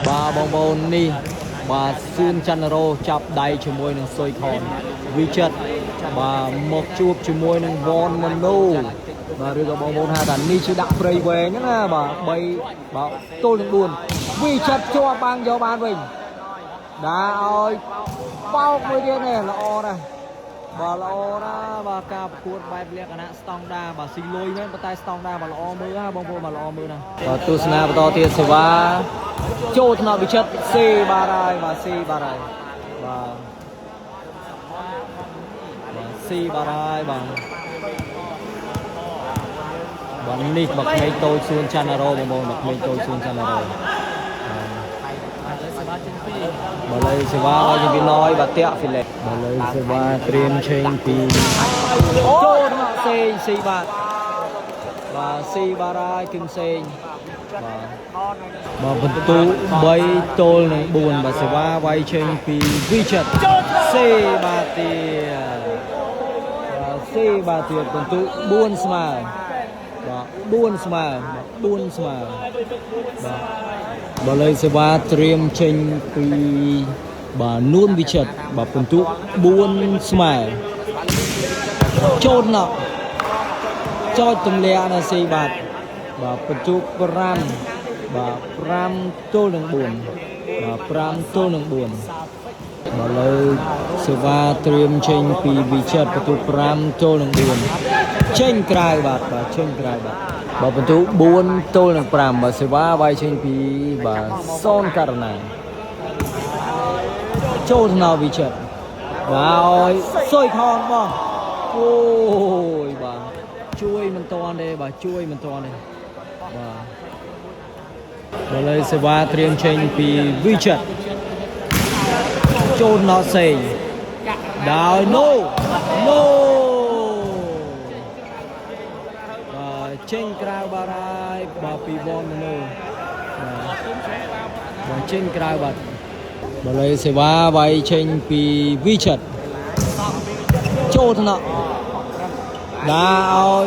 បាទបងប្អូននេះបាទសឿនច័ន្ទរោចាប់ដៃជាមួយនឹងសុយខនវិចិត្របាទមកជួបជាមួយនឹងវ៉នម៉ូណូបាទឬក៏បងប្អូនហៅថានេះជាដាក់ព្រៃវែងហ្នឹងណាបាទ3បាទទល់នឹង4វិចិត្រជាប់បាំងយកបានវិញដាក់ឲ្យបោកមួយទៀតនេះល្អណាស់បាទល្អណាស់បាទការប្រកួតបែបលក្ខណៈស្តង់ដាបាទស៊ីលុយមែនប៉ុន្តែស្តង់ដាបាទល្អមើលណាបងប្អូនបាទល្អមើលណាបាទទស្សនាបន្តទៀតសេវាចូលថ្នាក់វិចិត្រស៊ីបាទហើយបាទស៊ីបាទហើយបាទបាទស៊ីបាទហើយបាទបាទនេះបាទក្មេងតូចសួនច័ន្ទរោបងប្អូនបាទក្មេងតូចសួនច័ន្ទរោបាទលើសេវាឲ្យពីណយបាទតាក់ហ្វីឡេបាទលើសេវាត្រៀមឆេងពីចូលថ្នាក់សេងស៊ីបាទបាទស៊ីបាទហើយគឹមសេងបាទបាទបន្ទូ3ទល់នឹង4បាទសេវាវាយឆេងពីវិចិត្រសេបាទទៀតបាទសេបាទទៀតបន្ទូ4ស្មើបាទ4ស្មើបាទ4ស្មើបាទបាទលើសេវាត្រៀមចេញពីបាទនួនវិចិត្របាទបន្ទុ4ស្មើចូលណោះចោចទម្លាក់នៅស៊ីបាទបាទបន្ទុ5បាទ5ទល់នឹង4បាទ5ទល់នឹង4បាទលើសេវាត្រៀមចេញពីវិចិត្របន្ទុ5ទល់នឹង4ចេញក្រៅបាទបាទចេញក្រៅបាទបាទបន្ទុ4ទល់នឹង5បាទសេវាវាយចេញពីបាទសូនករណាចូលថ្នោវិចិត្របាទឲ្យសុយខនបងអូយបាទជួយមិនតាន់ទេបាទជួយមិនតាន់ទេបាទបាទលើសេវាត្រៀមចេញពីវិចិត្រចូលណោសេងដោយណូណូបាទចេញក្រៅបាទហើយបាទពីវ៉នម៉ូណូបាទបាទចេញក្រៅបាទបាទលើសេវាវាយចេញពីវិចិត្រចូលថ្នាក់ដាក់ឲ្យ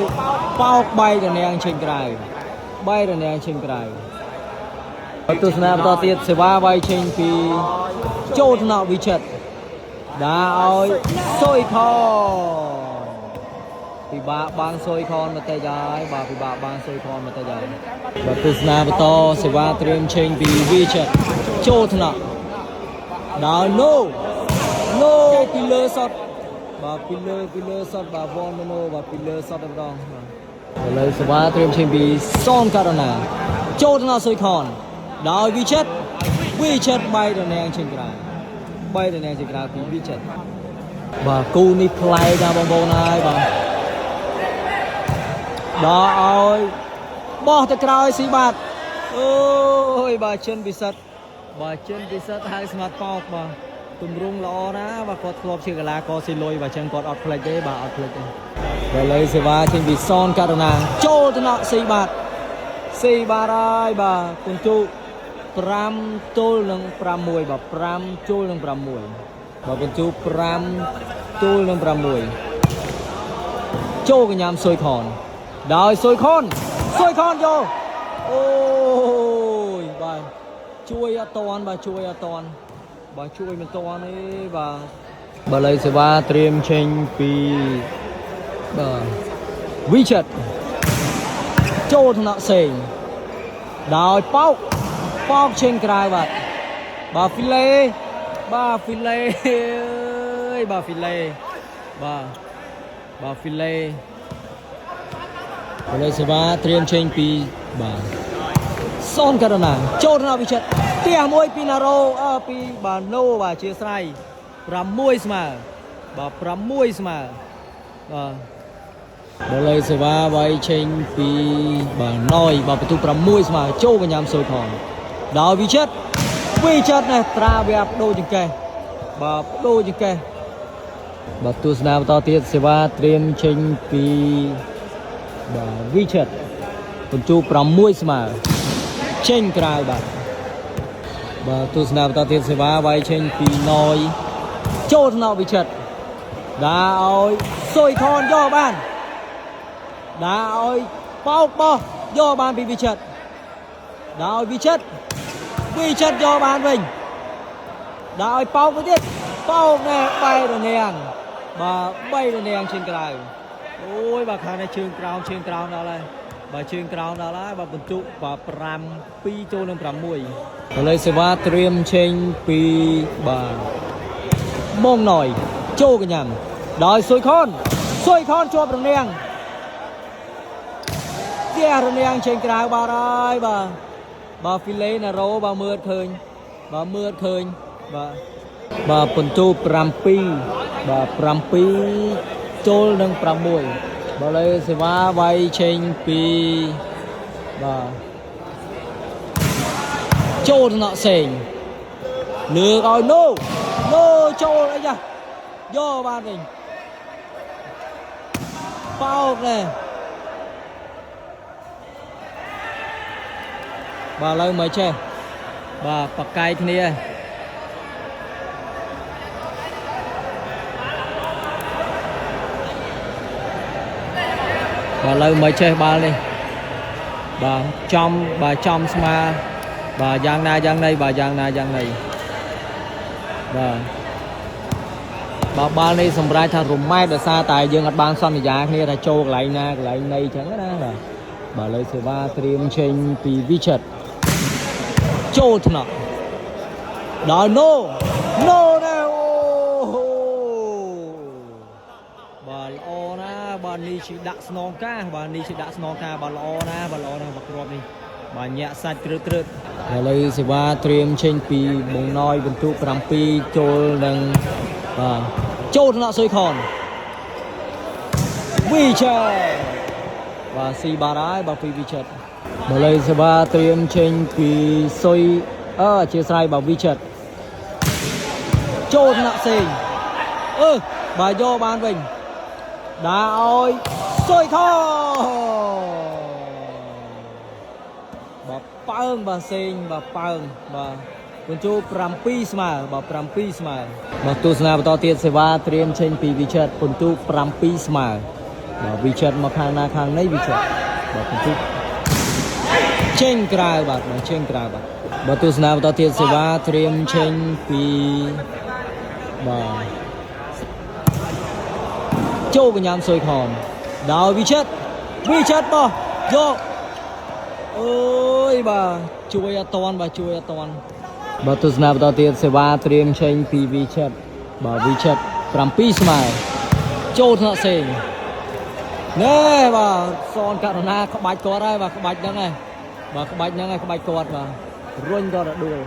បោកបែករនាងចេញក្រៅបែករនាងចេញក្រៅទស្សនាបន្តទៀតសេវាវាយចេញពីចូលថ្នាក់វិចិត្រដាក់ឲ្យសុយខនពិបាកបាំងសុយខនមកតិចហើយបាទពិបាកបាំងសុយខនមកតិចហើយបាទទស្សនាបន្តសេវាត្រៀមចេញពីវិចិត្រចូលថ្នាក់ដោយណូណូពីលើសុតបាទពីលើពីលើសុតបាទវ៉នម៉ូណូបាទពីលើសុតតែម្ដងបាទឥឡូវសេវាត្រៀមចេញពីសូនករណាចូលថ្នាក់សុយខនដោយវិចិត្រវិចិត្របែករនាងចេញក្រៅបែករនាងចេញក្រៅពីវិចិត្របាទគូនេះប្លែកណាស់បងប្អូនហើយបាទដល់ឲ្យបោះទៅក្រោយស៊ីបាទអូយបាទចិនពិសិដ្ឋបាទចិនពិសិដ្ឋហៅស្មាត់ប៉ោកបាទទម្រង់ល្អណាស់បាទគាត់ធ្លាប់ជាកីឡាករស៊ីលុយបាទចឹងគាត់អត់ភ្លេចទេបាទអត់ភ្លេចទេបាទលើសេវាចេញពីសនករណាចូលទៅណស៊ីបាទស៊ីបាទហើយបាទគុន្ទុ5ទល់នឹង6បាទ5ទល់នឹង6បាទពិន្ទុ5ទល់នឹង6ចូលកញ្ញាំសុយខនដោយសុយខនសុយខនយកអូយបាទជួយអត់តាន់បាទជួយអត់តាន់បាទជួយមិនតាន់ទេបាទបាទលើសេវាត្រៀមចេញពីបាទវិចិត្រចូលថ្នាក់សេងដោយបោកបោកចេញក្រៅបាទបាទហ្វីឡេបាទហ្វីឡេអើយបាទហ្វីឡេបាទបាទហ្វីឡេបាទសេវាត្រៀមចេញពីបាទសូនករណាចូលដល់វិចិត្រផ្ទះមួយពីណារ៉ូអើពីបាទណូបាទជាស្រ័យ6ស្មើបាទ6ស្មើបាទដល់លើសេវាវាយចេញពីបាទណយបាទបន្ទុក6ស្មើចូលកញ្ញាំសុយផងដោយវិចិត្រវិចិត្រនេះត្រាវាបដូរចង្កេះបាទបដូរចង្កេះបាទទស្សនាបន្តទៀតសេវាត្រៀមចេញពីបាទវិចិត្របន្ទុក6ស្មើចេញក្រៅបាទបាទទស្សនាបន្តទៀតសេវាវាយចេញពីណយចូលថ្នាក់វិចិត្រដាក់ឲ្យសុយខនយកបានដាក់ឲ្យបោកបោះយកបានពីវិចិត្រដាក់ឲ្យវិចិត្រ វិចិត្រយកបានវិញដាក់ឲ្យប៉ោកទៅទៀតប៉ោកណែបែរនាងបាទបីរនាងជើងក្រៅអូយបាទខាងនេះជើងក្រោមជើងក្រោមដល់ហើយបាទជើងក្រោមដល់ហើយបាទបន្ទុកបាទ5 2ចូលនឹង6ឥឡូវសេវាត្រៀមចេញពីបាទបងណយចូលកញ្ញាំដោយសុយខនសុយខនជាប់រនាងផ្ទះរនាងចេញក្រៅបាទហើយបាទបាទហ្វីលេណារ៉ូបាទមើលឃើញបាទមើលឃើញបាទបាទបន្ទូ7បាទ7ចូលនឹង6បាទលើសេវាវាយចេញពីបាទចូលថ្នាក់សេងលើកឲ្យណូណូចូលអីចាយកបានវិញប៉ោកនេះ បាទឥឡូវមកចេះបាទបកកាយគ្នាបាទឥឡូវមកចេះបាល់នេះបាទចំបាទចំស្មាបាទយ៉ាងណាយ៉ាងណីបាទយ៉ាងណាយ៉ាងណីបាទបាទបាល់នេះសម្រាប់ថារម៉ែតដោយសារតែយើងអត់បានសន្យាគ្នាថាចូលកន្លែងណាកន្លែងណីអញ្ចឹងណាបាទបាទឥឡូវសេវាត្រៀមចេញពីវិចិត្រ ចូលថ្នាក់ដល់ណូណូណែអូហូបាទល្អណាស់បាទនេះជាដាក់ស្នងការបាទនេះជាដាក់ស្នងការបាទល្អណាស់បាទល្អណាស់បាទគ្រាប់នេះបាទញាក់សាច់ត្រើតត្រើតឥឡូវសេវាត្រៀមចេញពីបងណយបន្ទុក7ចូលនឹងបាទចូលថ្នាក់សុយខនវីឆែបាទស៊ីបារហើយបាទពីវិចិត្រ ម៉ាឡេសេវាត្រៀមចេញពីសុយអឺអធិស្ឋានបាទវិចិត្រចូលថ្នាក់សេងអឺបាទយកបានវិញដាក់ឲ្យសុយខបាទប៉ើងបាទសេងបាទប៉ើងបាទបញ្ចូល7ស្មើបាទ7ស្មើបាទទស្សនាបន្តទៀតសេវាត្រៀមចេញពីវិចិត្រពិន្ទុ7ស្មើបាទវិចិត្រមកខាងណាខាងនេះវិចិត្របាទពិន្ទុ ចេញក្រៅបាទបាទចេញក្រៅបាទបើទស្សនាបន្តទៀតសេវាត្រៀមចេញពីបាទចូលកញ្ញាំសុយខនដោយវិចិត្រវិចិត្របោះយកអើយបាទជួយអត់តាន់បាទជួយអត់តាន់បើទស្សនាបន្តទៀតសេវាត្រៀមចេញពីវិចិត្របាទវិចិត្រ7ស្មើចូលថ្នាក់សេងណែបាទសនករណាក្បាច់គាត់ហើយបាទក្បាច់ហ្នឹងហើយ បាទក្បាច់ហ្នឹងហើយក្បាច់គាត់បាទរុញគាត់ដល់ដួល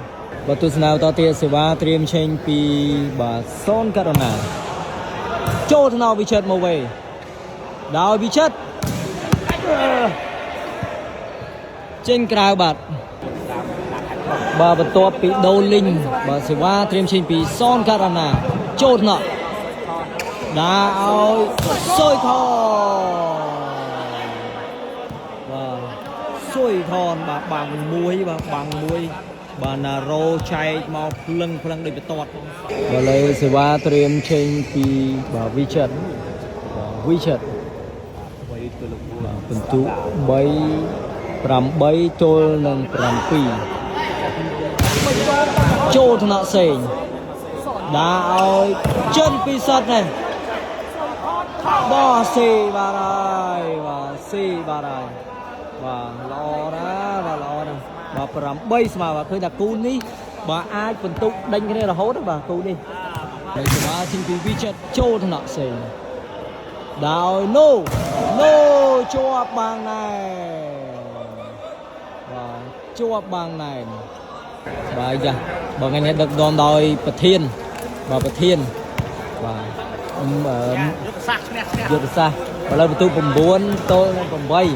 បាទទស្សនាបន្តទៀតសេវាត្រៀមឆេងពីបាទសូនករណាចូលថ្នោវិចិត្រមកវិញដោយវិចិត្រចេញក្រៅបាទបាទបន្ទាប់ពីដូលីងបាទសេវាត្រៀមឆេងពីសូនករណាចូលថ្នោដាក់ឲ្យសុយខបាទ សុយថនបាទបាំងមួយបាទបាំងមួយបាទណារ៉ូចែកមកភ្លឹងភ្លឹងដូចបន្ទាត់បាទលើសេវាត្រៀមចេញពីបាទវិចិត្របាទវិចិត្របាទពិន្ទុ3 8ទល់នឹង7ចូលថ្នាក់សេងដាក់ឲ្យចិនពិសិដ្ឋនេះបោះស៊ីបាទហើយបាទស៊ីបាទហើយ បាទល្អណាស់បាទល្អណាស់បាទ8ស្មើបាទឃើញថាគូនេះបាទអាចបន្ទុកដេញគ្នារហូតណាបាទគូនេះហើយសេវាទីពីវិចិត្រចូលថ្នាក់សេងដោយណូណូជាប់បាងណែបាទជាប់បាងណែនបាទយ៉ាបើថ្ងៃនេះដឹកនាំដោយប្រធានបាទប្រធានបាទអឹមអឺ យុទ្ធសាស្ត្រឈ្នះឈ្នះ យុទ្ធសាស្ត្រឥឡូវបន្ទុក9ទល់នឹង8បាទ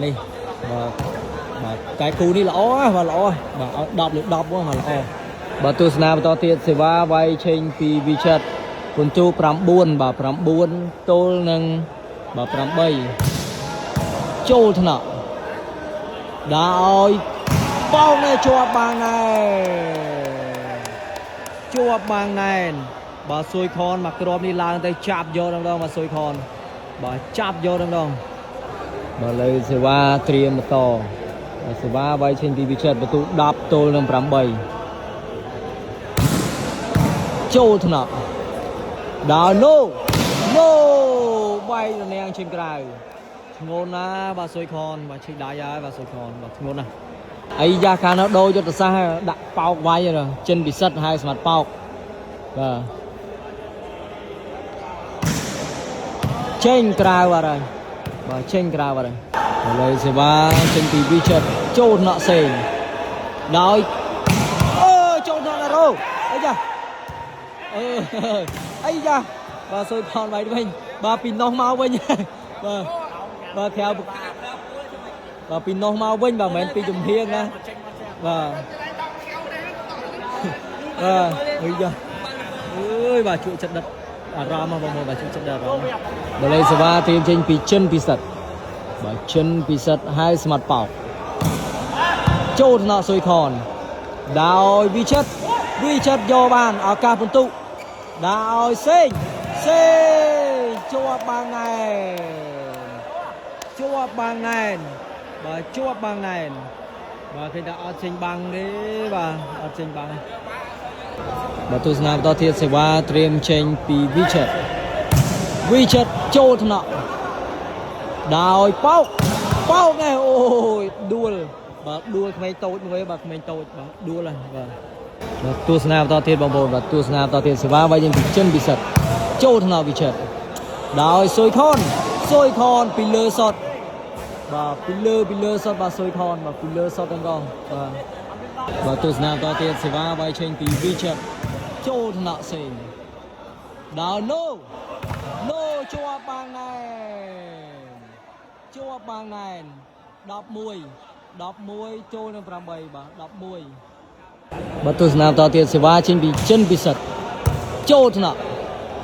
នេះបាទបាទកែគូនេះល្អណាស់បាទល្អបាទឲ្យ10លើ10ហ្មងបាទល្អបាទទស្សនាបន្តទៀតសេវាវាយឆេងពីវិចិត្រពិន្ទុ9បាទ9ទល់នឹងបាទ8ចូលថ្នាក់ដាក់ឲ្យប៉ោងនេះជាប់បាងណែជាប់បាងណែនបាទស៊ុយខនមកគ្រាប់នេះឡើងទៅចាប់យកតែម្ដងបាទស៊ុយខនបាទចាប់យកតែម្ដងបាទលើសេវាត្រៀមបន្ត បាទសេវាវាយចេញពីវិចិត្របន្ទូ10ទល់នឹង8ចូលថ្នាក់ដល់ណូណូបែករនាងចេញក្រៅធ្ងន់ណាស់បាទសុយខនបាទឈិចដៃហើយបាទសុយខនបាទធ្ងន់ណាស់អីយ៉ាកាលនោះដូរយុទ្ធសាស្ត្រដាក់ប៉ោកវាយហើយចិនពិសិដ្ឋហើយស្មាត់ប៉ោកបាទចេញក្រៅបាត់ហើយបាទចេញក្រៅបាត់ហើយឥឡូវសេវាចេញពីវិចិត្រចូលថ្នាក់សេងដោយអូចូលថ្នាក់ណារ៉ូអីយ៉ា អឺអីយ៉ាបាទសុយខនវាយវិញបាទពីនោះមកវិញបាទបាទក្រៅបាទពីនោះមកវិញបាទមិនមែនពីជំហៀងណាបាទបាទអីយ៉ាអើយបាទជក់ចិត្តដិតអារម្មណ៍បងប្អូនបាទជក់ចិត្តដិតអារម្មណ៍បលេសេវាត្រៀមចេញពីចិនពិសិដ្ឋបាទចិនពិសិដ្ឋហើយស្មាត់ប៉ោកចូលថ្នាក់សុយខនដោយវិចិត្រវិចិត្រយកបានឱកាសពិន្ទុ ដោយសេងសេងជាប់បាងណែនជាប់បាងណែនបាទជាប់បាងណែនបាទឃើញថាអត់ចេញបាំងទេបាទអត់ចេញបាំងទេបាទទស្សនាបន្តទៀតសេវាត្រៀមចេញពីវិចិត្រវិចិត្រចូលថ្នាក់ដោយប៉ោកប៉ោកនេះអូយដួលបាទដួលក្មេងតូចមួយបាទក្មេងតូចបាទដួលហើយបាទ បាទទស្សនាបន្តទៀតបងប្អូនបាទទស្សនាបន្តទៀតសេវាវាយយើងពីចិនពិសិដ្ឋចូលថ្នាក់វិចិត្រដោយសុយខនសុយខនពីលើសុតបាទពីលើពីលើសុតបាទសុយខនបាទពីលើសុតទាំងកងបាទបាទទស្សនាបន្តទៀតសេវាវាយចេញពីវិចិត្រចូលថ្នាក់សេងដោយណូណូជាប់បាងណែនជាប់បាងណែន11 11ចូលនឹង8បាទ11 បាទទស្សនាបន្តទៀតសេវាចេញពីចិនពិសិដ្ឋចូលថ្នាក់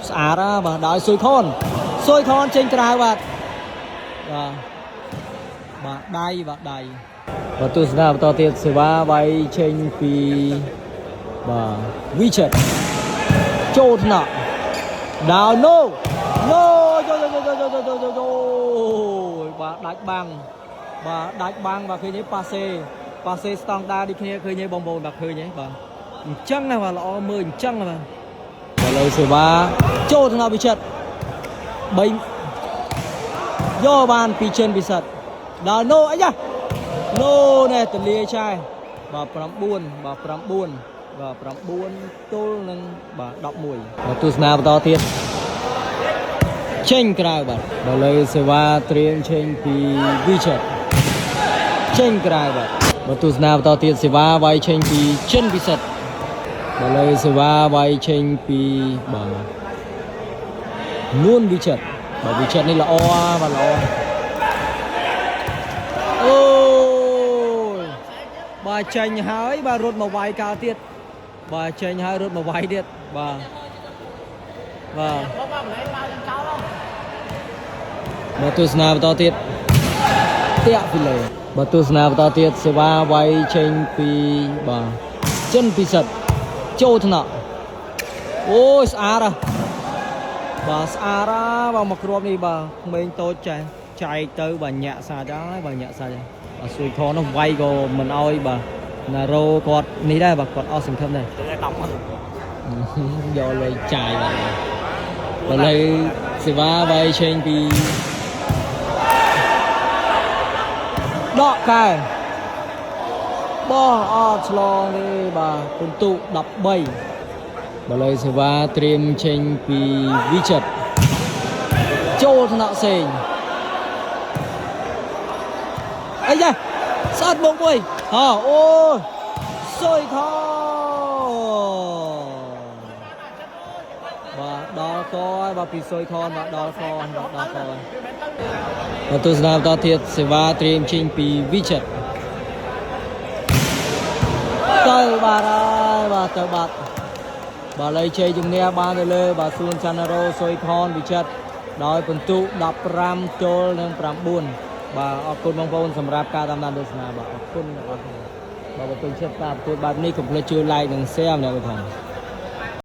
ស្អាតណាស់បាទដោយសុយខនសុយខនចេញក្រៅបាទបាទបាទដៃបាទដៃបាទទស្សនាបន្តទៀតសេវាវាយចេញពីបាទវិចិត្រចូលថ្នាក់ដោយណូណូចូលចូលចូលចូលចូលចូលចូលបាទដាច់បាំងបាទដាច់បាំងបាទឃើញទេប៉ាសេប៉ាសេស្តង់ដារដូចគ្នាឃើញទេបងប្អូនបាទឃើញទេបាទអញ្ចឹងណាបាទល្អមើលអញ្ចឹងណាបាទឥឡូវសេវាចូលថ្នាក់វិចិត្រ3យកបានពីចិនពិសិដ្ឋដល់ណូអីយ៉ាណូនេះទលាយឆែបាទ9បាទ9បាទ9ទល់នឹងបាទ11បាទទស្សនាបន្តទៀតចេញក្រៅបាទដល់លើសេវាត្រៀមចេញពីវិចិត្រចេញក្រៅបាទបាទទស្សនាបន្តទៀតសេវាវាយចេញពីចិនពិសិដ្ឋដល់លើសេវាវាយចេញពីបាទនួនវិចិត្របាទវិចិត្រនេះល្អបាទល្អអូយបាទចេញហើយបាទរត់មកវាយកាលទៀតបាទចេញហើយរត់មកវាយទៀតបាទបាទបាទទស្សនាបន្តទៀតតាក់ហ្វីឡេបាទទស្សនាបន្តទៀតសេវាវាយចេញពីបាទចិនពិសិដ្ឋចូលថ្នាក់អូយស្អាតហ៎បាទស្អាតហ៎បាទមកគ្រាប់នេះបាទក្មេងតូចចេះចែកទៅបាទញាក់សាច់ហើយបាទញាក់សាច់ហើយបាទស៊ុយខននោះវាយក៏មិនអោយបាទណារ៉ូគាត់នេះដែរបាទគាត់អស់សង្ឃឹមដែរ យកលុយចាយបាទឥឡូវសេវាវាយចេញពីដកកែបោះអត់ឆ្លងទេបាទពិន្ទុ13ឥឡូវសេវាត្រៀមចេញពីវិចិត្រចូលថ្នាក់សេងអីយ៉ាស្អិតមកមួយហ៎អូយសុយខបាទដល់កហើយបាទពីសុយខនបាទដល់កបាទដល់កហើយបាទទស្សនាបន្តទៀតសេវាត្រៀមចេញពីវិចិត្រទៅបាទហើយបាទទៅបាទបាទលៃជ័យជំនះបានទៅលើបាទសួនចន្ទរោសុយខនវិចិត្រដោយពិន្ទុ15ទល់នឹង9បាទអរគុណបងប្អូនសម្រាប់ការតាមដានទស្សនាបាទអរគុណអ្នកនរគ្នាបាទបើពេញចិត្តការប្រកួតបែបនេះកុំភ្លេចជួយ like និង share ម្នាក់មួយផង។